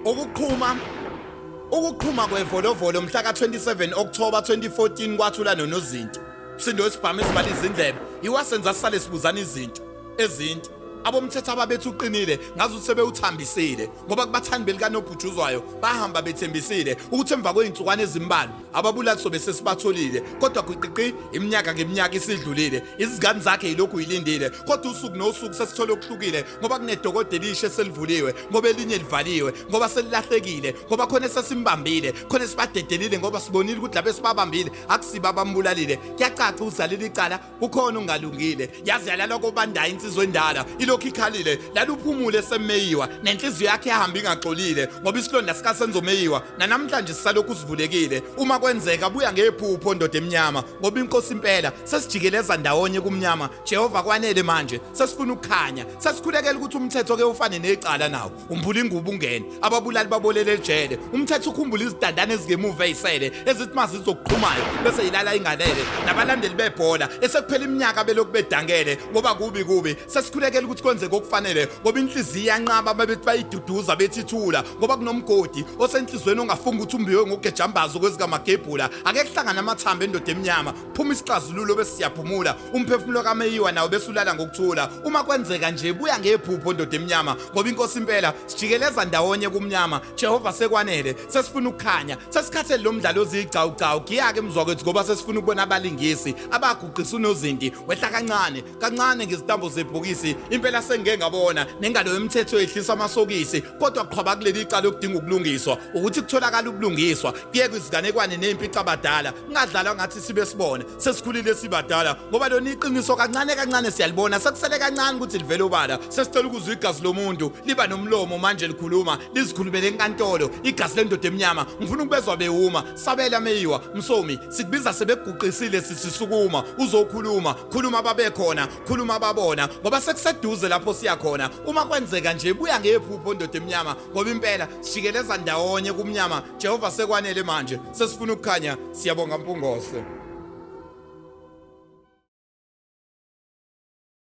Ukuqhuma Ukuqhuma kwevolovolo mhla ka-27 Okthoba 2014 kwathula nonozinti. Umsindo wesibhamu esibala izindlebe iwasenza sisale sibuzana izinto ezinti. Abomthetho ababethi uqinile ngaze ukuthi sebewuthambisile ngoba kubathandi belikanobhutshuzwayo bahamba bethembisile ukuthi emva kwey'nsukwana ezimbalwa ababulali sobe sesibatholile kodwa gwiqiqi iminyaka ngeminyaka isidlulile izingane zakhe yilokhu yilindile kodwa usuku nosuku sesithole okuhlukile ngoba kunedokode elisha eselivuliwe ngoba elinye livaliwe ngoba selilahlekile ngoba khona esesimbambile khona esibadedelile ngoba sibonile ukuthi laba esibabambile akusibo abambulalile kuyacaca uzalile icala kukhona ongalungile yaze yalala kobandayo insizwa endala ilokhu ikhalile laluphumule semeyiwa nenhliziyo yakhe yahamba ingaxolile ngoba isilonda sikasenzomeyiwa nanamhlanje sisalokhu sivulekile uma kwenzeka buya ngephupho ndoda emnyama ngoba inkosi impela sesijikeleza ndawonye kumnyama Jehova kwanele manje sesifuna ukukhanya sesikhulekela ukuthi umthetho ke ufane necala nawo umbula ingubo ungene ababulali babolele ejele umthetho ukhumbula izidandane ezingemuva ezisele ezithi mazizokuqhumayo bese yilala ingalele nabalandeli bebhola esekuphela iminyaka belokhu bedangele ngoba kubi kubi sesikhulekela ukuthi kwenzeke okufanele ngoba inhliziyo iyanqaba babethi bayiduduza bethi thula ngoba kunomgodi osenhlizweni ongafunga ukuthi umbiwe ngogejambazo kwezikamagebhula ake kuhlangana amathambo endoda emnyama phuma isixazululo bese siyaphumula umphefumulo kaMeyiwa nawo bese ulala ngokuthula uma kwenzeka nje buya ngephupho ndoda emnyama ngoba inkosi impela sijikeleza ndawonye kumnyama Jehova sekwanele sesifuna ukukhanya sesikhathele lo mdlalo ozigcawugcawu giyake mzwakwethu ngoba sesifuna ukubona abalingisi abaguqisa unozinti wehla kancane kancane ngezitambo zebhokisi impela sengike ngabona nengalo yomthetho yehlisa amasokisi kodwa qhwaba kuleli icala okudinga ukulungiswa ukuthi kutholakala ubulungiswa kuyekwe iziganekwane ney'mpicabadala kungadlalwa ngathi sibe sibona sesikhulile sibadala ngoba lona iqiniso kancane kancane siyalibona sekusele kancane ukuthi livele obala sesicela ukuzwa igazi lomuntu liba nomlomo manje likhuluma lizikhulumele enkantolo igazi lendoda emnyama ngifuna ukubezwa bewuma sabela meyiwa msomi sikubiza sebeguqisile sisisukuma uzokhuluma khuluma babekhona khuluma babona ngoba sekuseduze lapho siya khona uma kwenzeka nje buya ngephupho ndoda emnyama ngoba impela sijikeleza ndawonye kumnyama Jehova sekwanele manje sesifuna ukukhanya siyabonga Mpungose.